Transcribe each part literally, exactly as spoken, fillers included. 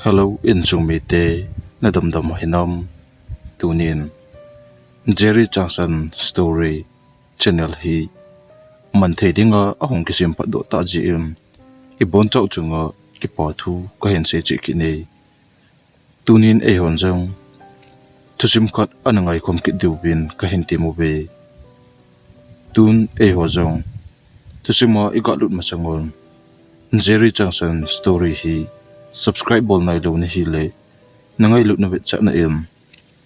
Hello, insung mite, na damdam hinam? Tunin Jerry Changsan Story channel hi man thei dinga ahung kisem phatdoh tah jeh in, ibon chauh chunga kipa thu kahin sei cheh kit e. Tunin eihon jong thusim khat ana ngaikhom kit diuvin kahin tem uve. Tun eiho jong thusim a iga lut masang un, Jerry Changsan Story hi subscribe bol nailou nahi le, na ngailutna vetchahna in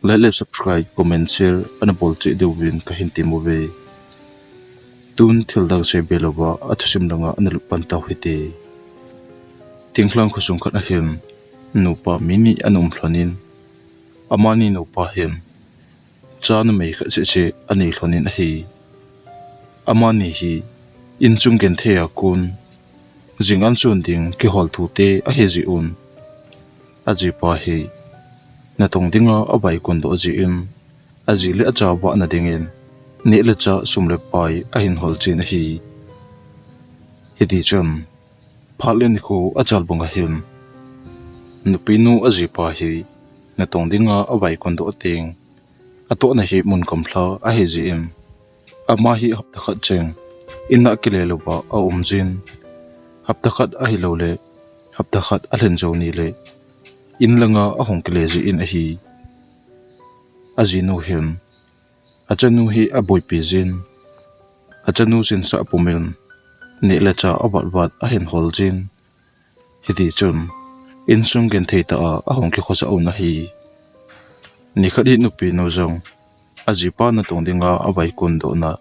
like le subscribe, comment, share ana bol cheh diuvin kahin tem uve. Tun thildang sei be louva athusim langa ana lut pan tau hite. Thinglhang khosung khat ahin nupa mi ni ana um lhonin, amani nupa hin cha numei khat seh seh anei lhonin ahi. Amani hi insung genthei a kon, jing an sun ding kihol thu te ahi jeh un, ajipa hi natong dinga avai kon doh jeh in, aji le acha vahna dingin neh le chah, sum le pai ahin hol chen ahi. Hiti chun phat le nikho achal bang ahin, nupinu ajipa hi natong dinga avai kon doh teng, atohna hi mun gamla ahi jeh in, ama hi hapta khat cheng in a kile louva aum jin, hapta khat ahilou le hapta khat alhin jou ni le in langa ahung kile jin ahi. Ajinu hin achanu hi aboipi jin, achanu sinsah pumin neh le chah avat vat ahin hol jin. Hiti chun insung genthei tah a ahung kikhosah un ahi. Nikhat hi nupinu jong ajipa natong dinga avai kon dohna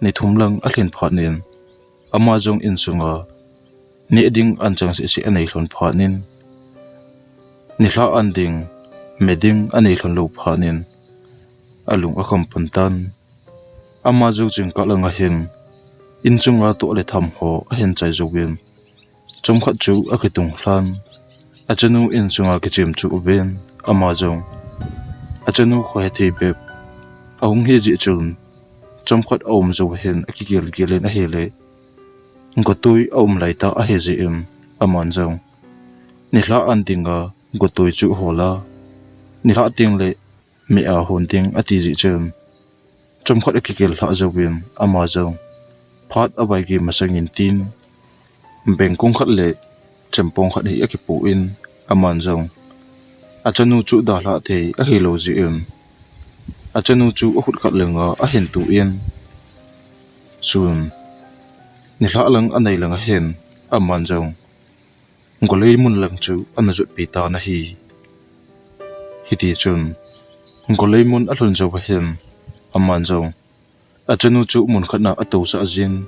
ni thum lang alhin phat in, ama jong insunga neh ding anchang seh seh anei lhon phat in, nilhah an ding, me ding anei lhon lou phat in, alung akham pan tan. Ama jong jingkah langa hin insunga toh le tham ho ahin chai jouvin, chomkhat chu akitung lhan. Achanu insunga kichem chu aven, ama jong achanu khohethei bep ahung hi jeh chun, chomkhat aum jou hin akigel gel in ahile, gotoi aum lai tah ahi jeh in, aman jong nilhah an dinga gotoi chu ahol a, nilhah teng le me ahon ding ati jeh chun, chomkhat akigel lhah jouvin, ama jong phat avaigih masang in tin, bengkong khat le chempong khat hi akipoh in, aman jong achanu chu dalhah thei ahilou jeh in, achanu chu akhut khat langa ahin tu in, sun nilhah lang anai langa hin, aman jong golei mun lang chu ana jotpi tan ahi. Hiti chun golei mun alhun jouva hin, aman jong achanu chu mun khat na atousah jin,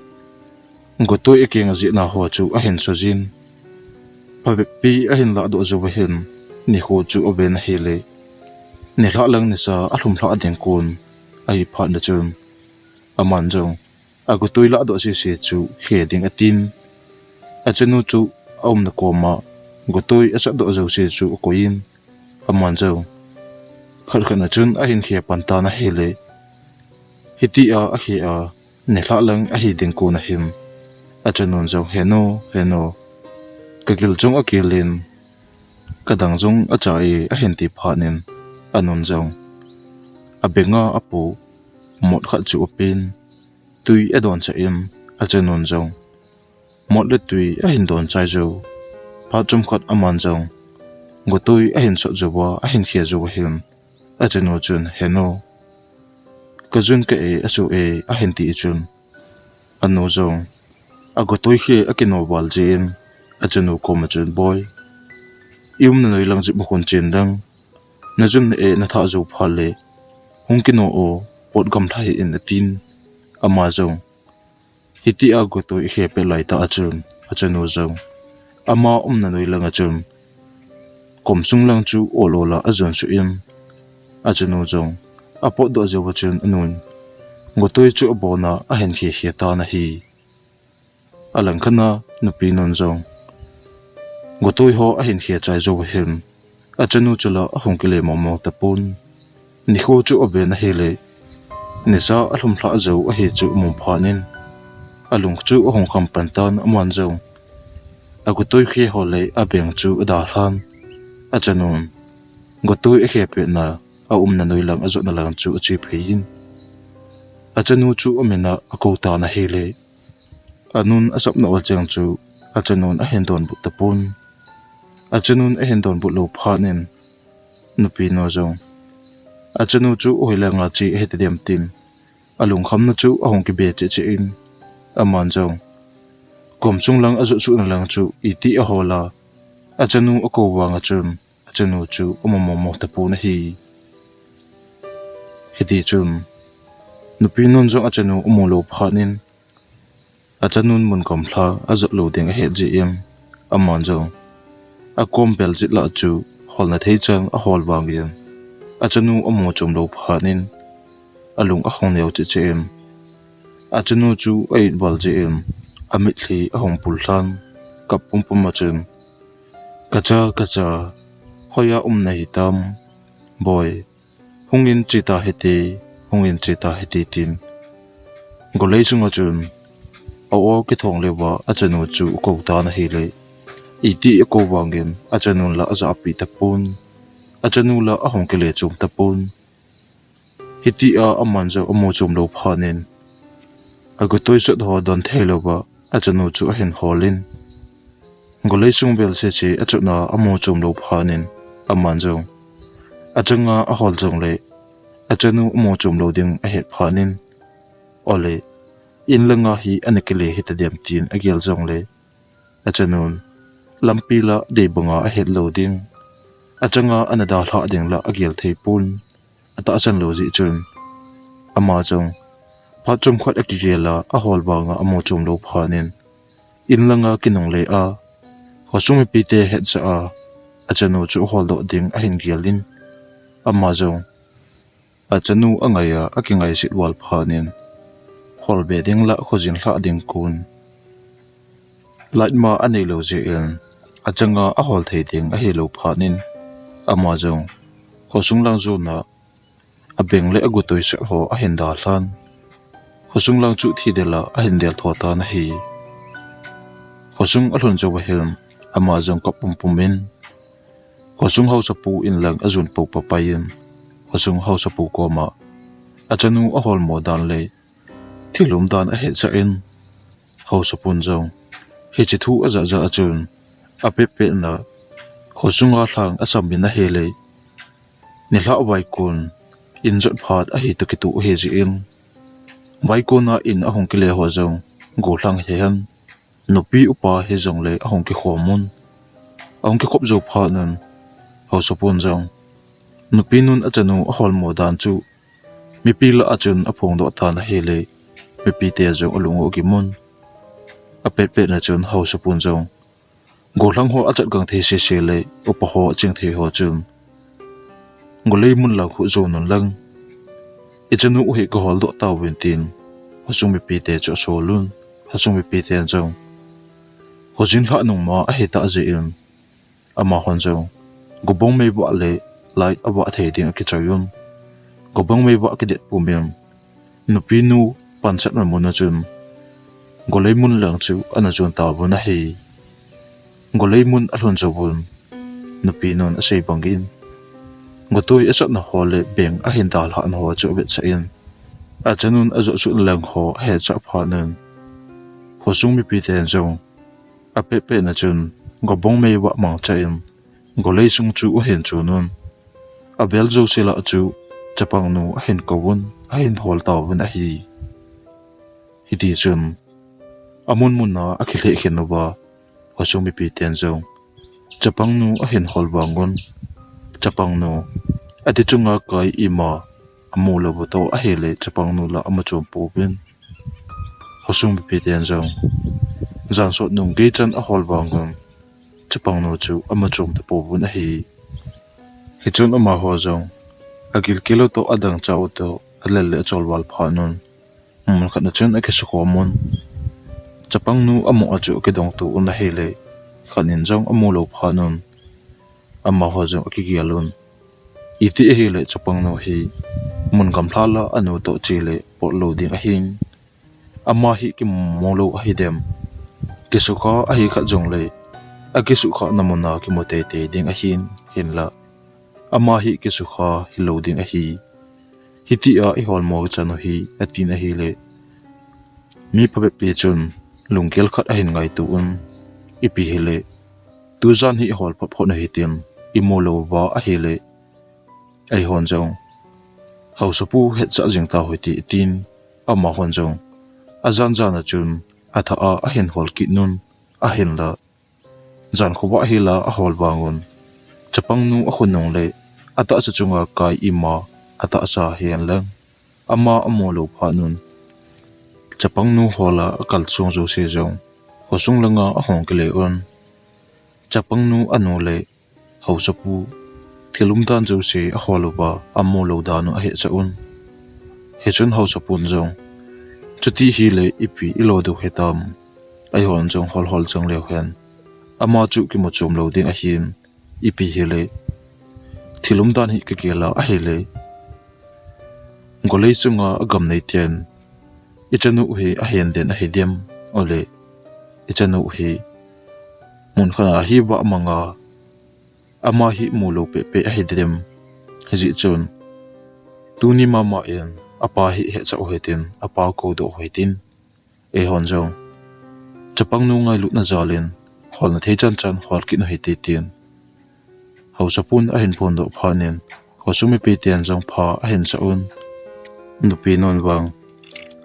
gotoi akeng ajehna ho chu ahin so jin, phabep pi ahin lahdoh jouva hin, nikho chu aven ahile, nilhah lang nisa alhum lhah ding kon ahi phat na chun, aman jong agotoi lahdoh sese chu khe ding atin, achanu chu aumna koma gotoi asatdoh jouse chu akoi in, aman jong khat khat na chun ahin khe pan tan ahile, hitia akhe a nilhah lang ahi ding kon ahin, achanun jong, "Heno, heno, kagil jong agil in, kadang jong acha e," ahin ti phat in, anun jong abenga apoh mot khat chu apen, twi adonsah in, achanun jong mot le twi ahin don chai jou. Phat chomkhat aman jong gotoi ahin sot jouva, ahin khe jouva hin, achanu chun, "Heno, kajun kah e, asoh e," ahin ti chun, anu jong agotoi khe akino val jeh in, achanu koma chun, "Boi, iumna noi lang jep ma kon chen lang, najun na e nathah jou phat le hung kino o, pot gamla hih in," atin, ama jong hitia gotoi akhe pet laitah a chun, achanu jong ama umna noi langa chun kom sung lang chu ol ol a ajon suh in, achanu jong apotdoh jouva chun anun gotoi chu abona ahin khe khe tan ahi. Alangkhat na nupinun jong gotoi ho ahin khe chai jouva hin, achanu chu la ahung kile mong mong tapon. Nikho chu aven ahile, nisa alhum lhah jou ahi chu amu phat in, alung chu ahung kham pan tan, aman jong agotoi khe ho le abeng chu adalhan. Achanun gotoi akhepetna, aumna noilang ajotna lang chu achephei in, achanu chu amin a akou tan ahile, anun asapna olcheng chu achanun ahin donbut tapon. Achanun ahin donbut lou phat in, nupinu jong achanu chu hoilanga che ahi tadem tin, alungkhamna chu ahung kibe cheh cheh in, aman jong kom sung lang ajot suhna lang chu iti ahol a, achanu akou vanga chun achanu chu amu momo tapon ahi. Hitichun nupinun jong achanu amu lou phat in, achanun mun gamla ajot lou ding ahet jeh in, aman jong akom bel jet lah chu holna thei chan ahol vangin, achanu amu chom lou phat in, alung ahung neo cheh cheh in, achanu chu a-it val jeh in, amitlhi ahung pul lhan, kap pumpum a chun, "Kacha, kacha, hoiya um nahitam, boi, hungin che tahite, hungin che tahite," tin golei sunga chun a-o kithong leuva achanu chu akou tan ahile, iti akou vangin achanun la ajahpeh tapon, achanu la ahung kile chom tapon. Hitia aman jong amu chom lou phat in, agotoi sot ho don thei louva achanu chu ahin hol in, golei sung vel sese achotna amu chom lou phat in, aman jong achanga ahol jongle achanu amu chom lou ding ahet phat in, ole, in langa hi ana kile hita dem tin agel jongle, achanun lampi la dei banga ahet lou ding, achanga ana dalhah ding la agel thei pon, atahsan lou jeh chun, ama jong phat chomkhat akigel a, ahol vanga amu chom lou phat in, in langa kinungle a, khosung mipite hetsah a, achanu chu aholdoh ding ahin gel in, ama jong achanu angai a, akingaiset val phat in, holbe ding la khojin lhah ding kon light ma anei lou jeh in, achanga ahol thei ding ahilou phat in, ama jong khosung lang jona abeng le agotoi sot ho ahin dalhan, khosung lang chu thidel a ahin del tho tan ahi. Khosung alhun jou ahin, ama jong kap pumpum in, khosung haosapu in lang ajon pou papai in, khosung haosapu koma achanu aholmo dan le thil umdan ahetsah in, haosapun jong hiche thu ajah jah a chun, apetpetna, khosunga lhang asam in ahile, nilhah vaikon in jot phat ahi toh kitoh ahi jeh in, vaikona in ahung kile ho jong gollhang hihen, nupi upa hijongle ahung kikhom un. Ahung kikhop jou phat un, haosapun jong nupinun achanu aholmo dan chu mipi lah a chun aphongdoh tan ahile, mipite jong alung u agim un. Apetpetna chun haosapun jong gollhang ho achat gang thei sese le upa ho aching thei ho chun, golei mun lang khu jou un lang, ichanu u hi kaholdoh tauvin tin, khosung mipite chu asol un. Khosung mipiten jong khojin lhah nungma ahitah jeh in, amahon jong gobang meivah le light avah thei ding akichoi un. Gobang meivah kidet pum in, nupinu pansatna mun a chun golei mun lang chu ana jon tauvin ahi. Golei mun alhun jouvun, nupinun asei bangin, gotoi asatna ho le beng ahin dalhahna ho chu avetsah in, achanun ajot suhna lang ho ahetsah phat un, khosung mipiten jong apetpetna chun gobang meivah mangcha in, golei sung chu ahin chon un. Avel jouse lah chu chapangnu ahin kouvun, ahin hol tauvin ahi. Hitichun amun mun a akilheh khen uva, khosung mipiten jong chapangnu ahin hol vangun, chapangnu ati chunga kai ima amu lou u toh ahile chapangnu la ama chom pouvin. Khosung mipiten jong jan sot nung gei chan ahol vangun, chapangnu chu ama chom tapouvin ahi. Hichun amaho jong agilkel u toh, adangchah u toh, alel le achol val phat un, mun khat a chun akisukhom un. Chapangnu amu a chu akidongto un ahile, khat in jong amu lou phat un, amaho jong akigel un. Iti ahile chapangnu hi mun gamla la anu toh che le pot lou ding ahin, ama hi kimu lou ahidem, kisukha ahi khat jongle, akisukha na muna kimu teitei ding ahin, hinla ama hi kisukha hilou ding ahi. Hitia ihol mo chan u hi, atin ahile, mi phabep pi chun lunggel khat ahin ngaito un, ipi hile, tujan hi ihol phot phot u hitin, imu lou va ahile, eihon jong haosapu hetsa jing tau hite, tin amahon jong ajan jan a chun atha a ahin hol kit un, ahinla jan khovah hila ahol vang un, chapangnu akhonung le atahsa chunga kai ima atahsa hihen lang ama amu lou phat un, chapangnu hola akal chung jouse jong khosung langa ahung kile un. Chapangnu anu le haosapu thil umdan jouse ahol uva amu lou dan u ahetsa un. Hichun haosapun jong, chuti hile ipi ilo diu hitam, eihon jong hol hol jong leu hen, ama chu kimu chom lou ding ahin, ipi hile, thil umdan hi kigel a ahile, golei sunga agam nei ten ichanu hi ahen den ahi dem, ole, ichanu hi mun khat a hi vah manga ama hi mu lou pehpeh ahi dem. Hijeh chun tuni mama in apa hi hetsa u hitin, apa koudoh u hitin, eihon jong chapangnu ngailutna jal in holna thei chan chan hol kit u hite, tin haosapun ahin phondoh phat in, khosung mipi ten jong pha ahin sa un. Nupinun vang,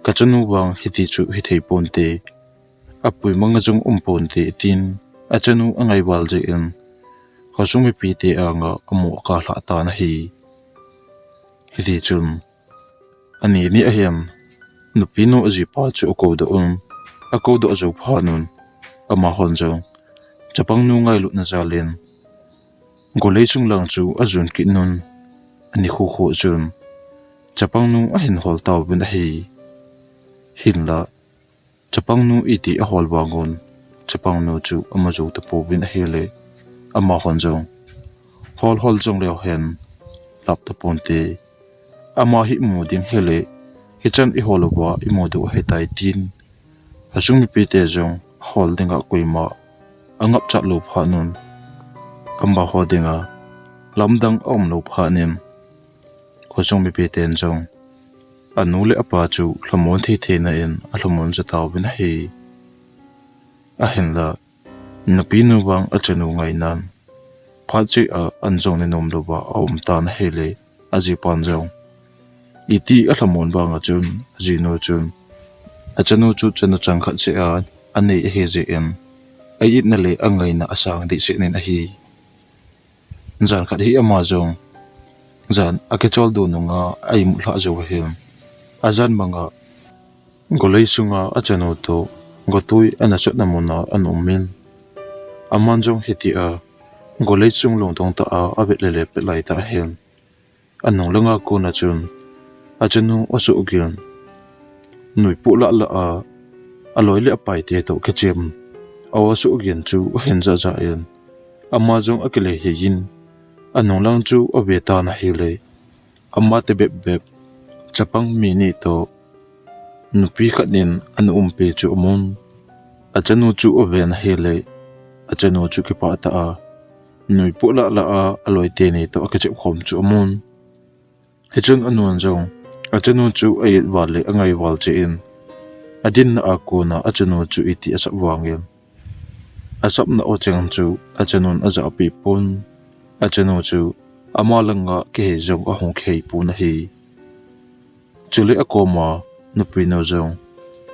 kachanu vang hiti chu hithei ponte, apui manga jong um ponte, tin achanu angaival jeh in khosung mipite anga amu akalhah tan ahi. Hiti chun ani ni ahin, nupinu ajipa chu akoudoh un, akoudoh jou phat un, amahon jong chapangnu ngailutna jal in golei sung lang chu ajon kit un, ani khu khu chun chapangnu ahin hol tauvin ahi. Hinla chapangnu iti ahol vang un, chapangnu chu amu jou tapouvin ahile, amahon jong hol hol jong leu hen, lap taponte, ama hi imu ding hile, hichan ihol uva imu diu ahitai, tin khosung mipite jong hol dinga koima angapchat lou phat un, amaho dinga lamdang aum lou phat in, khosung mipi ten jong anu le apa chu lhamon thei theina in alhamon jou tauvin ahi. Ahinla nupinu vang achanu ngainan, phat cheh a an jong ni nom louva aum tan ahile, ajipan jong iti alhamon vang a chun, ajinu chun achanu chu chanu chang khat cheh a anei ahi jeh in, a-itna le angaina asang dehset in ahi. Jan khat hi ama jong jan akichol dun nunga a-imut lhah jou ahin, ajan manga golei sunga achanu toh gotwi ana sotna muna ana um in, aman jong hitia golei sung lungdong tah a avet le le pet lai tah ahin, anung langa kona chun achanu asuhgin, nui poh lah lah a aloi le apaite toh kichem a asuhgin chu ahin jah jah in, ama jong akile hei in, anung lang chu ave tan ahile, ama te bep bep, chapang mi ni toh nupi khat in ana umpi chu amun. Achanu chu aven ahile, achanu chu kipah tah a nui poh lah lah a aloi teni toh akichep khom chu amun. Hichun anun jong achanu chu a-it val le angai val cheh in, adinna a kona achanu chu iti asap vangin, asapna u cheng chu achanun ajahpeh pon. Achanu chu ama langa kihei jong ahung kihei pon ahi. Chule akoma nupinu jong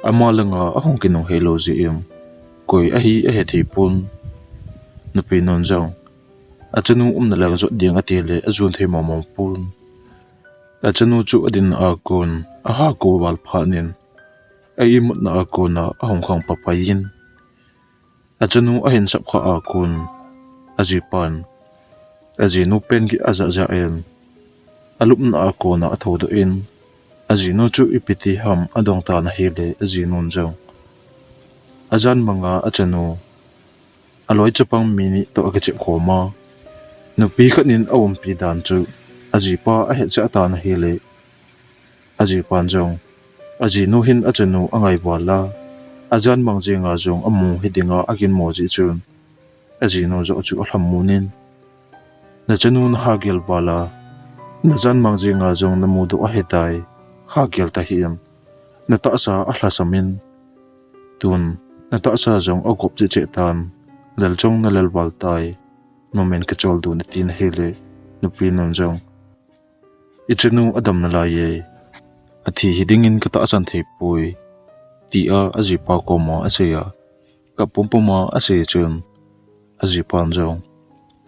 ama langa ahung kinunghei lou jeh in, koi ahi ahethei pon. Nupinun jong achanu umna lang jot ding atile ajon thei mong mong pon. Achanu chu adinna a kon ahako val phat in, a-imutna a kona ahung khang papai in, achanu ahin sap khah a kon ajipan ajinu pen gih ajah jah in, alupna a kona athoudoh in, ajinu chu ipi ti ham adong tan ahile, ajinun jong ajan manga achanu aloi chapang mi ni toh akichep khom a, nupi khat in aumpi dan chu ajipa ahetsah tan ahile, ajipan jong ajinu hin achanu angai val a, ajan mang jenga jong amu hidinga aginmo jeh chun, ajinu joh chu alhamon in, "Nachanu naha gel vala, najan mang jenga jong namudoh ahitai, ha gel tahih em? Natahsa alhasam in, tun natahsa jong agop cheh cheh tan, lel jong nalel val tai, nomin kacholdo in," atin ahile, nupinun jong, "Ichanu adam nalai e, athi hiding in katahsan theipoi," tia ajipa koma asei a, kap pumpum a asei chun, ajipan jong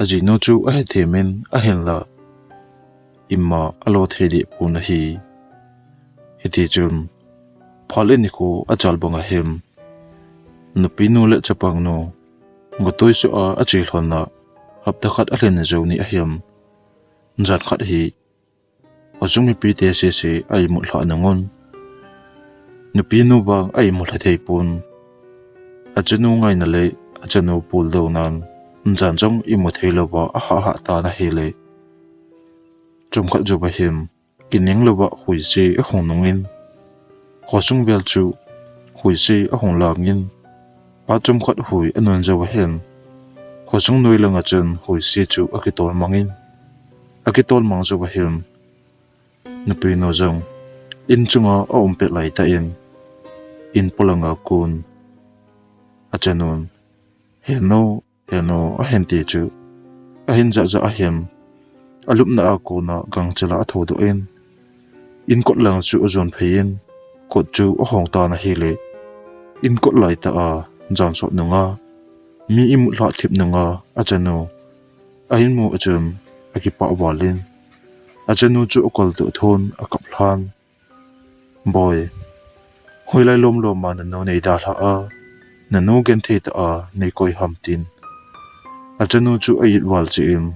ajinu chu ahethem in, ahinla ima alo thei deh pon ahi. Hitichun phat le nikho achal bang ahin, nupinu le chapangnu gotoi soh a ache lhon a, hapta khat alhin jou ni ahin, jan khat hi khosung mipite sese a imut lhah nungun, nupinu vang a imut lha thei pon. Achanu ngaina le achanu puldou nan, jan jong imu thei louva ahah hah tan ahile, chomkhat jouva hin kineng louva huise ahung nungin, khosung vel chu huise ahung langin, phat chomkhat hui anun jouva hin, khosung noi langa chun huise chu akitol mangin, akitol mang jouva hin, nupinu jong in chunga aum pet laitah in, in polanga kon achanun, "Henu, henu," ahin ti chu ahin jah jah ahin, alupna a kona gangchela athoudoh in, in kot lang chu ajon phei in, kot chu ahong tan ahile, in kot laitah a jan sot nunga, mi imut lhah thip nunga achanu ahin mu a chun akipah val in, achanu chu akoltoh thon akap lhan, "Boi, hoilai lom lom a nanu nei dalha a, nanu genthei tah a nei koi ham?" tin achanu chu a-it val cheh in,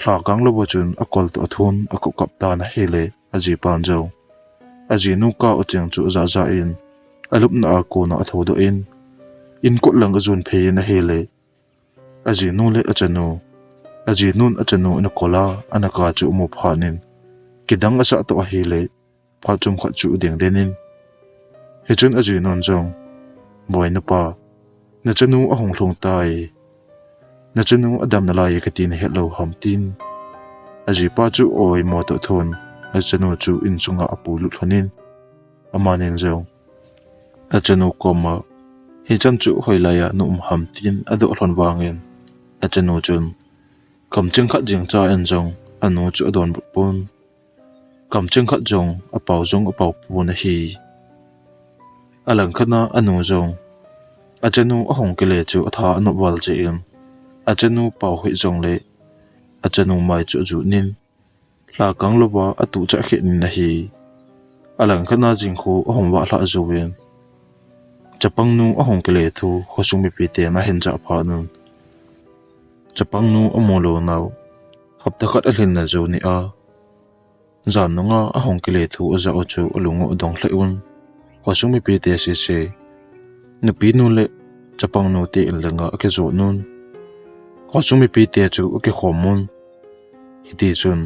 lhakang louva chun akoltoh thon akap kap tan ahile, ajipan jong ajinu kah u cheng chu ajah jah in, alupna a kona athoudoh in, in kot lang ajon phei in ahile, ajinu le achanu, ajinun achanu ana kol a, ana kah chu amu phat in, kidang asah toh ahile, phat chomkhat chu ading den in, hichun ajinun jong, "Boi nupa, nachanu ahung lhung tai, nachanu adam nalai e kati nahet lou ham?" tin, ajipa chu aoimo toh thon, achanu chu in chunga apuilut lhon in, amanin jong achanu koma, "Hichan chu hoilai a na um ham?" tin adoh lhon vangin, achanu chun kamcheng khat jeng cha in jong anu chu adonbut pon. Kamcheng khat jong apao jong apao pon ahi. Alangkhat a anu jong achanu ahung kile chu atha anop val cheh in, achanu pao hih jongle achanu mai chu ajut in, lhakang louva atuh chah khen in ahi. Alangkhat a jingkho ahung vah lhah jouvin, chapangnu ahung kile thu khosung mipiten ahin jah phat un, chapangnu amu lou nau hapta khat alhin na jou ni a, jan nunga ahung kile thu ajah u chu alung u adong lheh un, khosung mipite sese, nupinu le chapangnu te in langa akijon un, khosung mipite chu akikhom un. Hitichun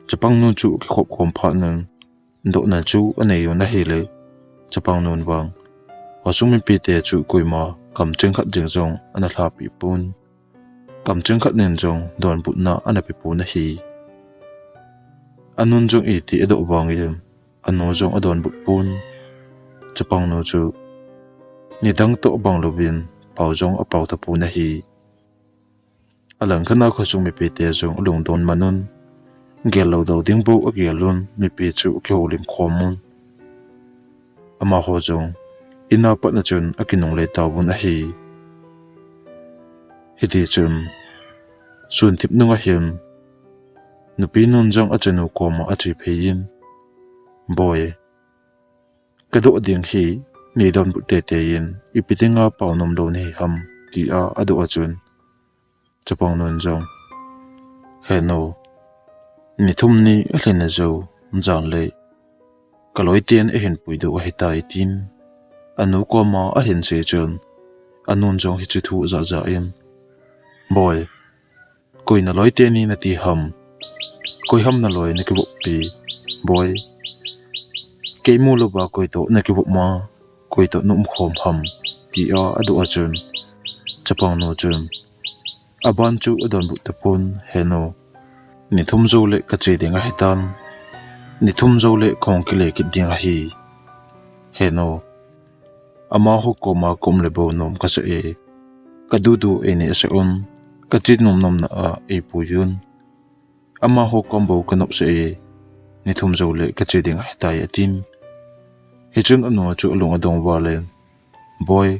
chapangnu chu akikhop khom phat un, dohna chu anei un ahile, chapangnun vang khosung mipite chu koima kamcheng khat jeng jong ana lhapeh pon, kamcheng khat nin jong donbutna ana pe pon ahi. Anun jong iti adoh vangin anu jong adonbut pon, chapangnu chu nidang toh bang louvin pao jong apao tapon ahi. Alangkhat a khosung mipite jong alungdon man un, gel lou dou ding bou agel un, mipi chu akihoulim khom un. Amaho jong in a pat a chun akinungle tauvin ahi. Hitichun sun thip nung ahin, nupinun jong achanu koma ache phei in, "Boi, kadoh ding hi nei donbut teitei in, ipi dinga pao nom lou nahi ham?" tia adoh a chun, chapangnun jong, "Henu, ni thum ni alhin a jou, jan le kaloiten ahin puidoh ahitai," tin anu koma ahin sei chun, anun jong hiche thu ajah jah in, "Boi, koi naloite ni nati ham? Koi ham naloi nakivop pi? Boi, kei mu louva koi toh nakivop ma, koi toh na umkhom ham?" tia adoh a chun, chapangnu chun, Aban chu adonbut tapon, "Henu, ni thum jou le kache ding ahitan. Ni thum jou le kahung kile kit ding ahi. Henu, amaho koma kaum le bou nom kasah e. Kadudu eineh sah un, kache nom nomna a eipui un. Amaho kom bou kanop sah e. Ni thum jou le kache ding ahitai," atin. Hichun anu chu alung adong val in, "Boi,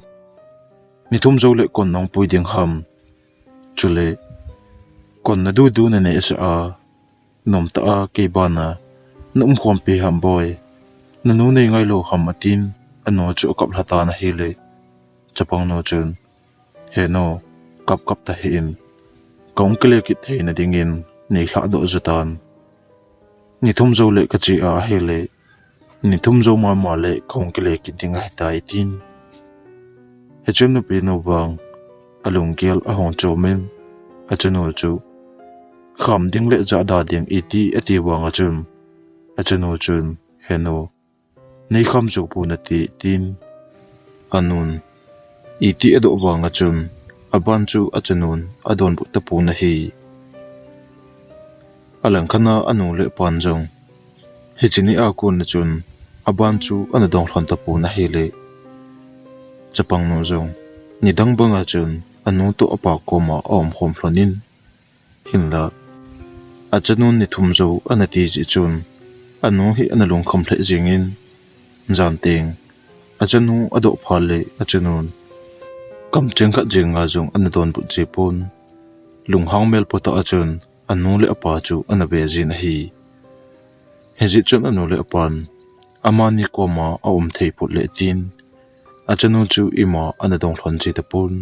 ni thum jou le kon nahung pui ding ham? Chule kon nadudu naneh sah a, nomtah a kei bana naum khompi ham boi? Nanu neingai lou ham?" atin, anu chu akap lha tan ahile, chapangnu chun, "Henu, kap kap tahih in, kahung kile kit theina dingin neilhah doh jotan. Ni thum jou le kache a ahile, ni thum jou mama le kahung kile kit ding ahitai," atin. Hichun nupinu vang alunggel ahung chom in, achanu chu, "Kham ding le jahda ding iti?" ati vang achun, achanu chun, "Henu, neikham jou pon nati," tin. Anun iti adoh vang achun, aban chu achanun adonbut tapon ahi. Alangkhat a anu le apan jong hiche nia kon achun aban chu ana dong lhon tapon ahile, chapangnu jong nidang banga chun anu toh apa koma aum khom lhon in, hinla achanun ni thum jou ana ti jeh chun, anu hi ana lungkham lheh jeng in, jan teng achanu adoh phat le achanun kamcheng khat jenga jong ana donbut ji pon. Lunghang mel potah achun anu le apa chu ana ve jin ahi. Hijeh chun anu le apan amani koma aum thei phot le tin, achanu chu ima ana dong lhon ji tapon.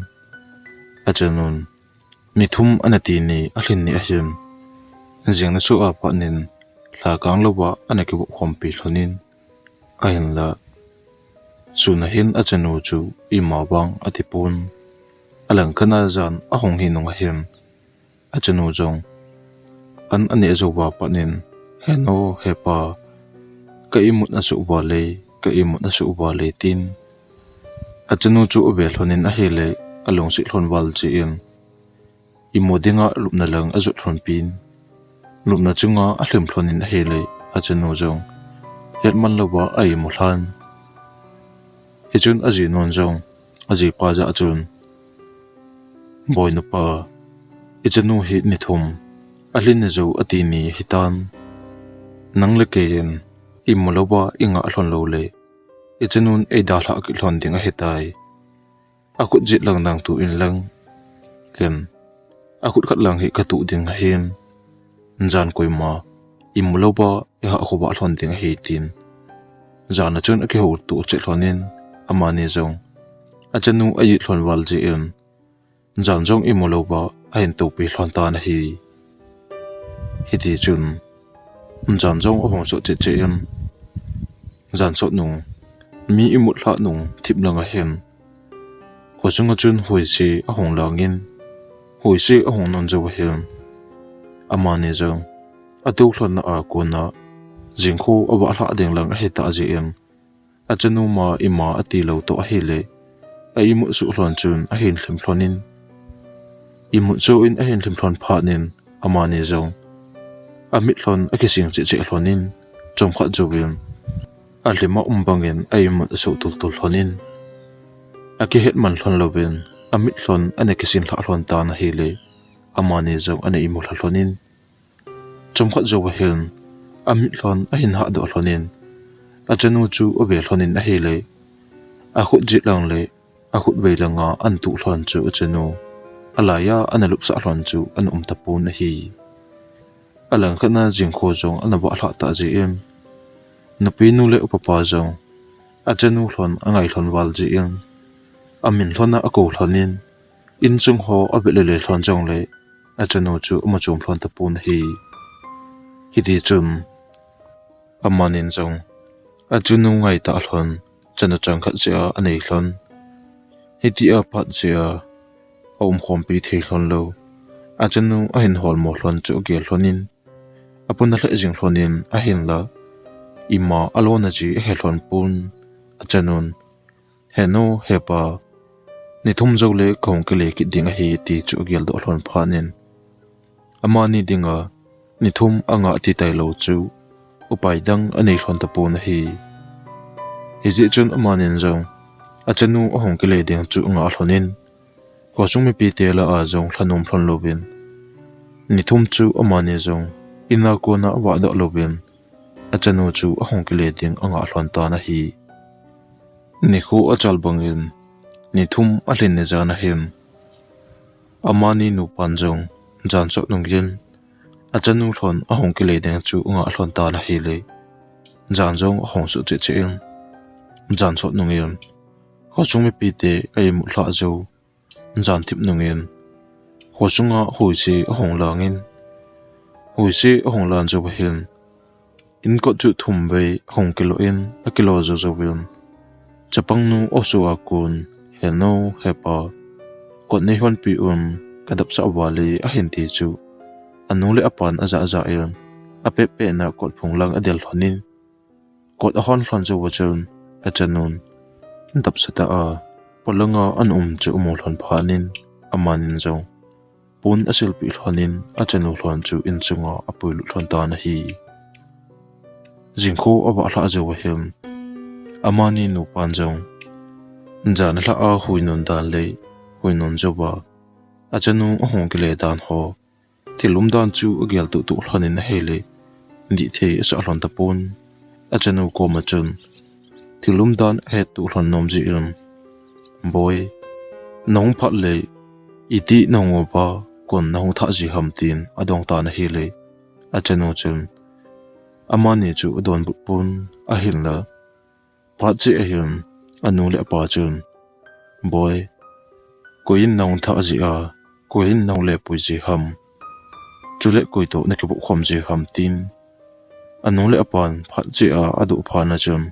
Achanun ni thum ana ti ni alhin ni ahin, jing nasoh a pat in lhakang louva ana kivop khompi lhon in, ahinla sun ahin achanu chu ima vang ati pon. Alangkhat a jan ahung hi nung ahin, achanu jong an aneh jou va pat in, "Henu, hepa, ka imut asoh val e, ka imut asoh val e," tin. Achanu chu ave lhon in ahile, alungset lhon val jeh in, imu dinga lupna lang ajot lhon pin, lupna chunga alhim lhon in ahile, achanu jong hetman louva aimu lhan. Hichun ajinun jong ajipa jah achun, "Boinupa, ichanu hi ni thum, alhin ni jou ati ni hitan. Nang le kei in imu louva ingah lhon lou le, ichanun eidalhah kit lhon ding ahitai. Akhut jet lang nang tu in lang, ken akhut khat lang hi katu ding ahin. Jan koima imu louva ihah khovah lhon ding ahi," tin. Jan achun akihouto cheh lhon in, amani jong achanu a-it lhon val jeh in, jan jong imu louva ahin topi lhon tan ahi. Hiti chun jan jong ahung sot cheh cheh in, jan sot nung, mi imut lhah nung thip lang ahin, kho sunga chun huise ahung lang in, huise ahung non jou ahin, amani jong atou lhonna a kona jingkho avah lhah ding lang ahitah jeh in, achanu ma ima ati lou toh ahile, a-imut soh lhon chun ahin lhim lhon in, imut soh in ahin lhim lhon phat in, amani jong amit lhon akising cheh cheh lhon in, chomkhat jouvin alhim a um bangin a-imut asoh tul tul lhon in, akihetman lhon louvin amit lhon ana kising lhah lhon tan ahile, amani jong ana imu lha lhon in, chomkhat jou ahin amit lhon ahin hahdoh lhon in, achanu chu ave lhon in ahile, akhut jet lang le akhut vei langa ana tuh lhon chu achanu, alaiya ana lupsah lhon chu ana um tapon ahi. Alangkhat a jingkho jong ana vah lhah tah jeh in, nupinu le upapa jong achanu lhon angai lhon val jeh in, amin lhon a akou lhon in, insung ho avet le le lhon jongle, achanu chu amu chom lhon tapon ahi. Hiti chun amanin jong achanu ngaitah lhon, chanu changkhat jeh a anei lhon, hitia phat jeh a aumkhompi thei lhon lou, achanu ahin holmo lhon chu agel lhon in, apuna lheh jing lhon in, ahinla ima alona ji ahe lhon pon, achanun, "Henu, hepa, Ni thum jou le kahung kile kit ding ahi ti chu ageldoh lhon phat in, amani dinga ni thum angah ti tailou chu upai dang anei lhon tapon ahi. Hijeh chun amanin jong achanu ahung kile ding chu angah lhon in, khosung mipite lah a jong lhanom lhon louvin, ni thum chu amani jong ina kona avahdoh louvin, achanu chu ahung kile ding angah lhon tan ahi. Nikho achal bangin, ni thum alhin ni jan ahin, amani nupan jong jan sot nungin, achanu lhon ahung kile ding chu angah lhon tan ahile, jan jong ahung sot cheh cheh in, jan sot nungin, khosung mipite a-imut lhah jou, jan thip nungin, khosunga huise ahung langin, huise ahung lan jou ahin, in kot chu thum vei ahung kilo in, akilo jou jouvin, chapangnu aso a kon, "Henu, hepa, kot neihonpi un, kadapsah val e," ahin ti chu, anu le apan ajah jah in, apehpeh na kot phung lang adel lhon in, kot ahon lhon jouva chun, achanun dapsah tah a, polanga ana um chu amu lhon phat in, amanin jong pon asilpeh lhon in, achanu lhon chu insunga apuilut lhon tan ahi. Jingkho avah lhah jouva hin, amani nupan jong jan alhah a huinun dan le huinun jouva, achanu ahung kile dan ho, thil umdan chu agel tuh tuh lhon in ahile, dihthei asah lhon tapon. Achanu koma chun thil umdan ahet tuh lhon nom jeh in, "Boi, nahung phat le iti nahung uva, kon nahung thah ji ham?" tin adong tan ahile, achanu chun amani chu adonbut pon, ahinla phat cheh ahin, anu le apa chun, "Boi, koi in nahung thah ji a, koi in nahung lepui ji ham? Chule koi toh nakivoh khom ji ham?" tin anu le apan phat cheh a adoh phat na chun,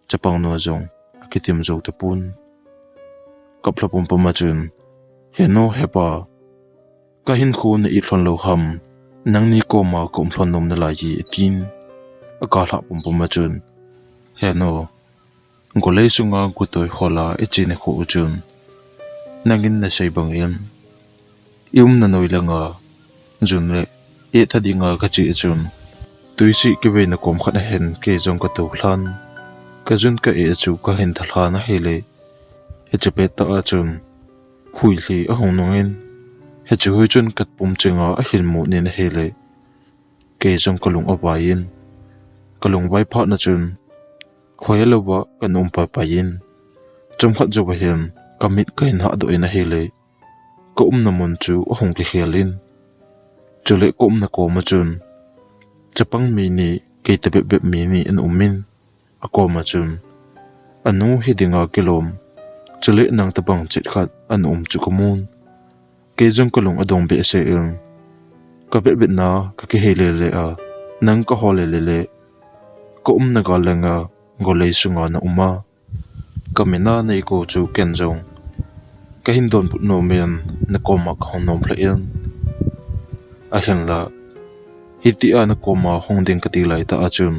chapangnu jong akitim jou tapon. Kaplha pumpum a chun, "Henu, hepa, kahinkho na it lhon lou ham? Nangni koma kaum lhon nom nalai e," tin akap lhah pumpum a chun, "Henu, golei sunga gotoi hola iche nikho u chun, nangin nasei bangin, i umna noi langa jun le etha dinga kache a chun, tuisih kiveina kom khat ahin kei jong katou lhan. Kajun ka-eh chu kahin tha lhan ahile, hiche pettah a chun huilhi ahung nungin, hiche hui chun kapum chenga ahin mut in ahile, kei jong kalung avai in, kalung vai phat na chun, khohelouva kana um paipai in, chomkhat jouva hin kamit kahin hahdoh in ahile, kaumna mun chu ahung kikhel in, chule kaumna koma chun chapang mi ni, kei tabep bep mi ni ana um in, akoma chun, anu hi dinga kilom, chule nang tabang chet khat ana um chu kamun. Kei jong kalung adong behseh in, kavetvetna kakihei lele a, nang kahol lele le, kaumna gal langa golei sunga na um a, kamin a neikou chu ken jong kahin donbut nom in, nakoma kahung nom lheh in, ahinla hitia nakoma hung ding kati laitah a chun,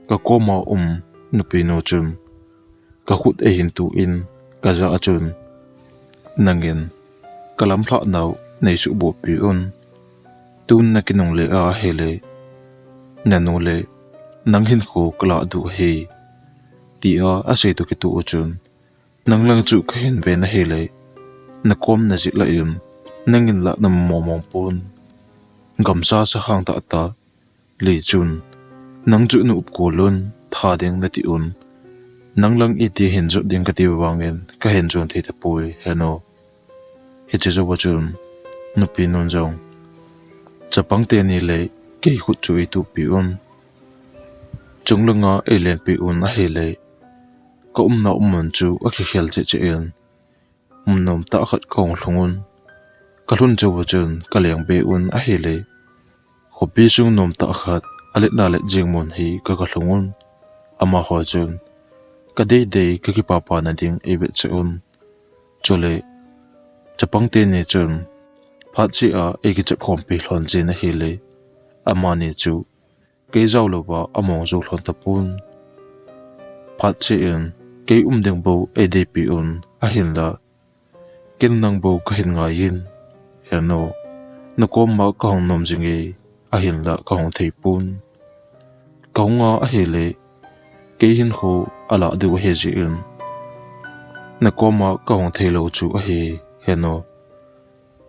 kakoma um nupinu chun kakhut eihin tu in, kajah a chun, nangin kalamlhah nau neisuhboh pi un. Tun nakinungle ahile, nanu le nang hinkho kalah diu ahi, tia asei toh kitoh a chun, nang lang chu kahin ven ahile, nakom najih lah in, nangin lah namong mong pon. Gamsa sahang tahtah lei chun, nang chu na-up kol un, tha ding nati un. Nang lang iti hin jot ding kati vangin kahin jon thei tapoi, henu. Hiche jouva chun, nupinun jong, chapang teni le kei khut chu eituhpi un. Chunglanga eilenpi un ahile, kaumna mun chu akikhel cheh cheh in, mun nomtah khat kahung lhung un. Kalhun jouva chun kaleng be un ahile, khopi sung nomtah khat aletna let jing mun hi kaga lhung un. Amaho chun kadeidei kakipapana ding eivetcheh un. Chule, chapang teni chun phat cheh a eikichep khompi lhon jin ahile, amani chu kei jaolouva among jou lhon tapon. Phat cheh in kei um ding bou eideipi un, ahinla Ken nang bou kahin ngai in, heno, nakoma kahung nom jing e, ahinla kahung thei pon. Kahung a ahile, kei hin ho alah diu ahi jeh in, nakoma kahung thei lou chu ahi, heno.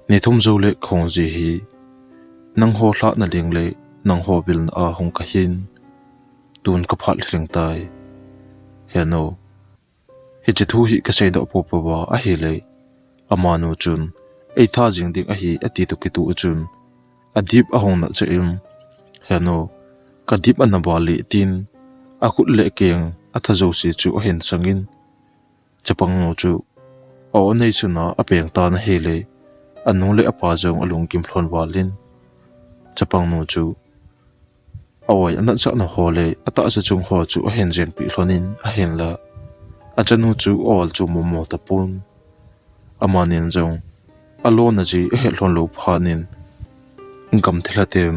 Ni thum jou le kahung ji hi, nangho lhahna leng le, nangho vilna a hung kahin, tun kaphat lhing tai, heno. Hiche thu hi kasei doh popo va ahile, amanu chun, eitha jing ding ahi ati toh kitoh chun, adip ahung nat cheh in, heno, kadip ana val e tin, akhut le akeng atha jouse chu ahin sang in, chapangnu chu a-o nei suna apeng tan ahile, anu le apa jong alungkim lhon val in, chapangnu chu a-oi anatsahna ho le atahsa chung ho chu ahin jenpeh lhon in ahinla, achanu chu a-ol chu momo tapon. Amanin jong alona ji ahet lhon lou phat in, gam thilha ten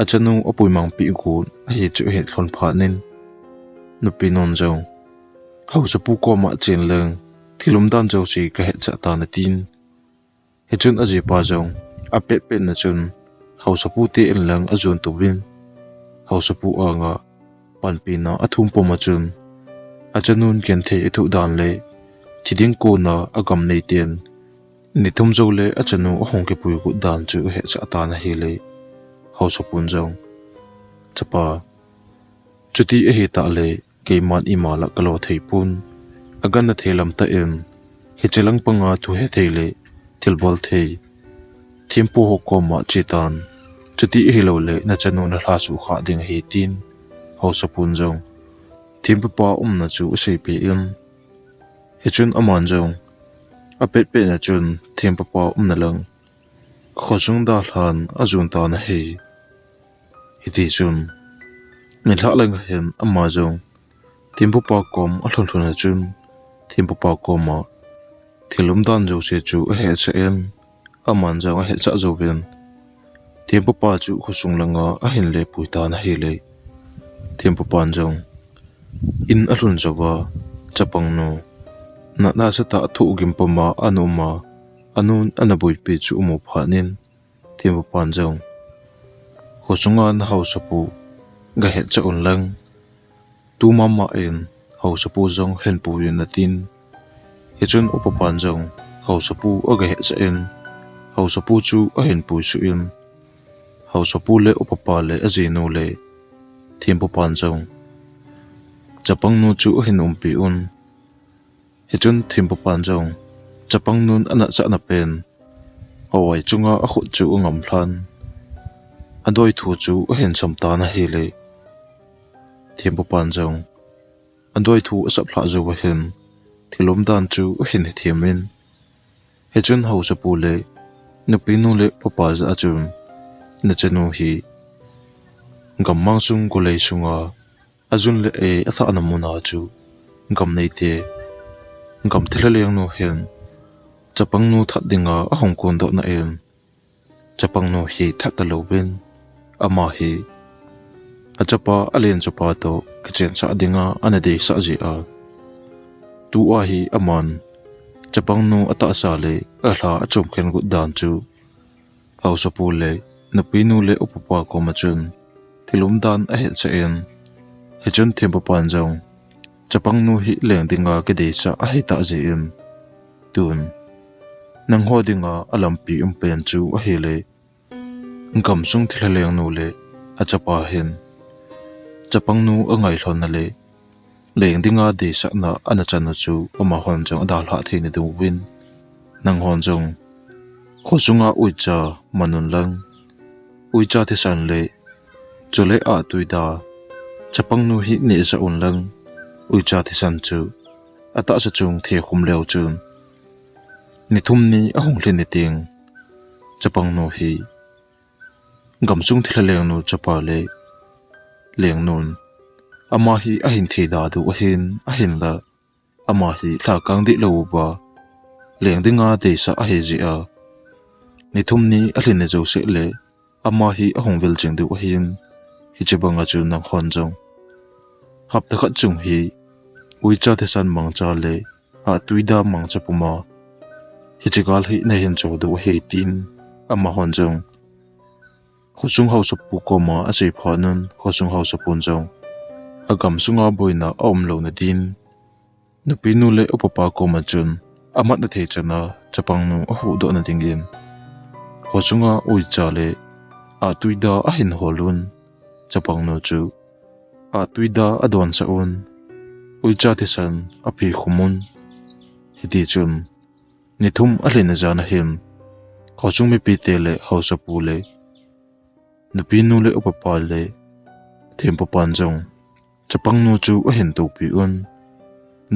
achanu apuimang peh got ahi chu ahet lhon phat in, nupinun jong, haosapu koma chen leng, thil umdan jouse kahetchah tan atin. Hichun ajipa jong apetpetna chun, haosapu te in lang ajon touvin, haosapu anga panpina athum pum a chun, achanun genthei athoh dan le thi ding kona agam neiten ni thum jou le achanu ahung kipui got dan chu ahetsah tan ahile, haosapun jong, Chapa, chuti ahitah le, keiman ima lah kalo thei pon. Agangthei lam tah in, hiche lang panga thu hethei le thilbol thei thempu ho koma chetan, chuti ahilou le nachanu nalhasuh khah ding ahi, tin haosapun jong thempapa umna chu aseipeh in, hichun aman jong apetpetna chun thempapa umna lang khosung dalhan ajon tan ahi. Hitichun nilhah lang hin ama jong thempapa kom alhun lhun a chun, thempapa koma thil umdan jouse chu ahetsah in, aman jong ahetsah jouvin, thempapa chu khosung langa ahin lepui tan ahile, thempapan jong in alhun jouva, chapangnu natna sah tah thohgim puma ana um a, anun ana boipi chu amu phat in, thempapan jong, khosunga nahaosapu gahetsah un lang, tumama in haosapu jong hinpui un, atin. Hichun upapan jong haosapu agahetsah in, haosapu chu ahinpui suh in, haosapu le upapa le ajinu le thempapan jong chapangnu chu ahin umpi un. Hichun thempapan jong chapangnun anatsahna pen a-oi chunga akhut chu angam lhan, adoithu chu ahin sam tan ahile, thempapan jong adoithu asap lhah jouva hin thil umdan chu ahin hethem in, hichun haosapu le nupinu le papa jah a chun, nachanu hi gammang sung golei sunga ajun le e athahna muna chu gam neite, gam thilha lengnu hin chapangnu that dinga ahung kondohna in, chapangnu hi that talouvin, ama hi achapa alen chapa toh kichensah dinga ana deisah jeh a, tua hi aman chapangnu atahsa le alha achom khen got dan chu haosapu le nupinu le upapa koma chun thil umdan ahetsah in, hichun thempapan jong chapangnu hi leng dinga kideisah ahitah jeh in, tun nangho dinga alampi um pen chu ahile, gamsung thilha lengnu le achapa hin chapangnu angai lhonna le leng dinga deisahna ana chan u chu amahon jong adalhah theina diuvin, nanghon jong khosunga uicha man un lang, uicha thisan le chule ahtui da chapangnu hi nehsah un lang, uicha thisan chu atahsa chung thekhum leu chun ni thum ni ahung lhin ni teng, chapangnu hi gamsung thilha lengnu chapa le lengnun ama hi ahin thei da diu ahin, ahinla ama hi lhakang dih louva leng dinga deisah ahi jeh a, ni thum ni alhin ni jouseh le ama hi ahung vil jing diu ahin, hiche banga chu nanghon jong hapta khat chung hi uicha thisan mangcha le ahtui da mangcha puma hiche gal hi nahin cho diu ahi tin, amahon jong khosung haosapu koma asei phat un, khosung haosapun jong agam sunga boina aum louna din, nupinu le upapa koma chun amatna thei chana chapangnu ahuhdohna dingin khosunga uicha le ahtui da ahin hol un. Chapangnu chu ahtui da adonsah un, uicha thisan aphe khum un. Hiti chun ni thum alhin ajan ahin, khosung mipite le haosapu le nupinu le upapa le thempupan jong chapangnu chu ahin toupi un.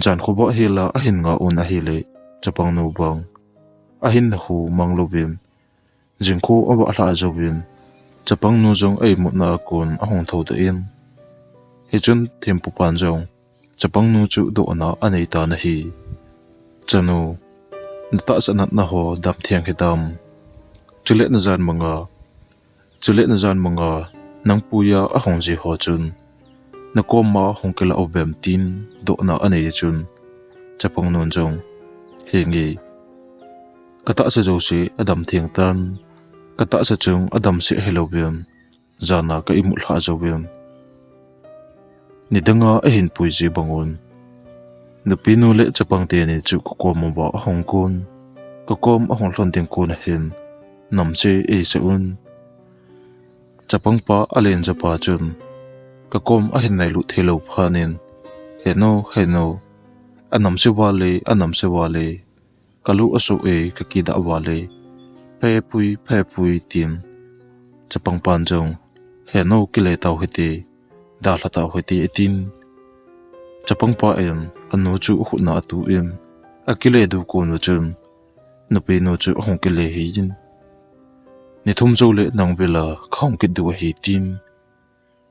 Jan khovah hela ahin nga un ahile, chapangnu vang ahin nahu mang louvin, jingkho avah lhah jouvin, chapangnu jong a-imutna a kon ahung thoudoh in. Hichun thempupan jong chapangnu chu dohna anei tan ahi. Chanu, natahsa natna ho damtheng hidam? Chule najan manga, chule najan manga nang puiya ahung ji ho chun nakoma hung kilah uvem tin dohna anei chun, chapangnun jong, henge, katahsa jouse adamtheng tan, katahsa chung adamseh hilouvin, jana ka-imut lhah jouvin, nidanga ahin pui ji bangun, nupinu le chapang teni chu kakom uva ahung kon, kakom ahung lhon ding kon ahin namse eisah un. Chapangpa alen japa chun kakom ahin nailut theilou phatnin, henu, henu, anamse vale, anamse vale, kalu asoh e, kakidah vale, phepui, phepui tin, chapangpan jong, henu, kile tau hite, dalha tau hite, atin. Chapangpa in anu chu akhutna atuh in, akile diu kon uva chun nupinu chu ahung kile hih in, ni thum joule nang vela kahung kit diu ahi tin,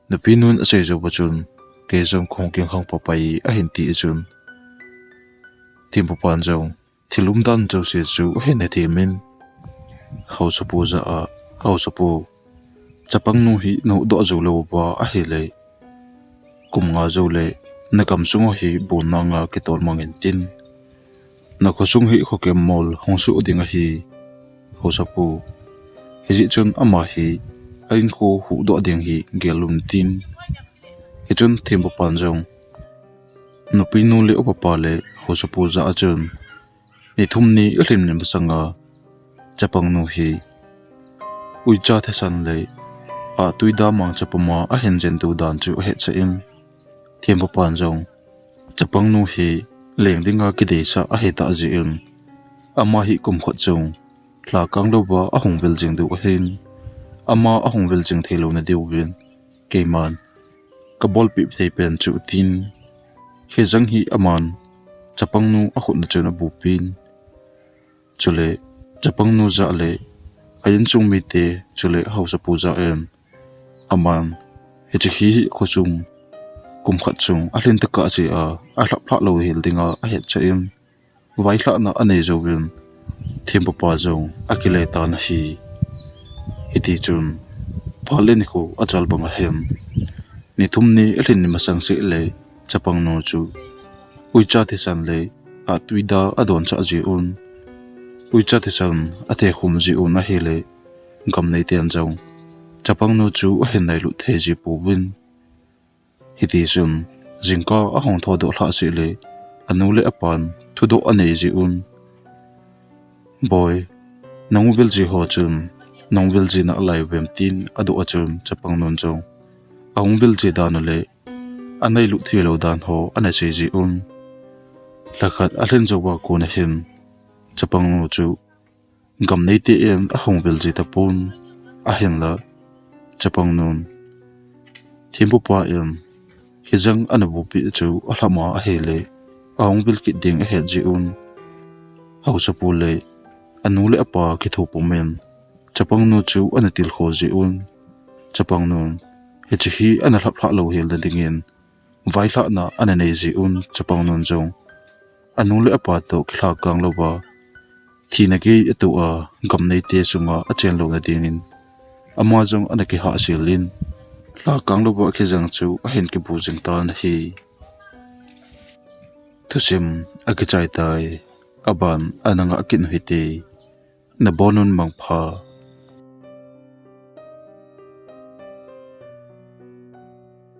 nupinun asei jouva chun kei jong kahung kingkhang papai ahin ti chun, thempupan jong thil umdan jouse chu ahin hethemin, haosapu jah a, haosapu, chapangnu hi nahuhdoh jou louva ahile, kum nga joule nagam sunga hi bonna nga kitol mang intin, nakhosung hi khokem mol hung soh ding ahi, haosapu. Hijeh chun ama hi a-inkho huhdoh ding hi gel un tin. Hichun thempupan jong nupinu le upapa le haosapu jah a chun, ni thum ni alhin ni masanga chapangnu hi uicha thisan le ahtui da mangcha puma ahin jentu dan chu ahetsah in, thempupan jong chapangnu hi leng dinga kideisah ahitah jeh in, ama hi kumkhat chung lhakang louva ahung vil jing diu ahin, ama ahung vil jing theilouna diuvin keiman kabolpeh thei pen chu, tin, hijeng hi aman chapangnu akhutna chun abupin, chule chapangnu jah le a-insung mite chule haosapu jah in, aman hiche hi khosung kumkhat chung alhin tokah jeh a alhaplhah louhel dinga ahetsah in, vailhahna anei jouvin, thempupa jong akile tan ahi. Hitichun phat le nikho achal bang ahin, ni thum ni alhin ni masang sehle chapangnu chu uicha thisan le ahtui da adonsah jeh un, uicha thisan athekhum jeh un ahile, gamneiten jong chapangnu chu ahin nailut thei ji pouvin. Hitichun jingkah ahung thoudoh lhah sehle, anu le apan thudoh anei jeh un, Boi, nahung vil ji ho chun nahung vil ji nalai uvem, tin adoh a chun chapangnun jong ahung vil ji dan u le anailut theilou dan ho ana sei ji un. Lhakhat alhin jouva kon ahin, chapangnu chu gamneite in ahung vil ji tapon, ahinla chapangnun thempupa in hijeng ana bupeh chu alhama ahile, ahung vil kit ding ahet ji un. Haosapu le anu le apa kitho pumin chapangnu chu ana tilkhou ji un. Chapangnun hiche hi ana lhaplhah louhel na dingin vailhahna ana nei ji un. Chapangnun jong anu le apa toh kilhakang louva, thina gei atoh a, gamneite sunga achen louna dingin ama jong ana kihahsel in, lhakang louva akijang chu ahin kibu jing tan ahi. Thusim akichai tai. Aban ana ngah kit u hite. Nabonun mangpha.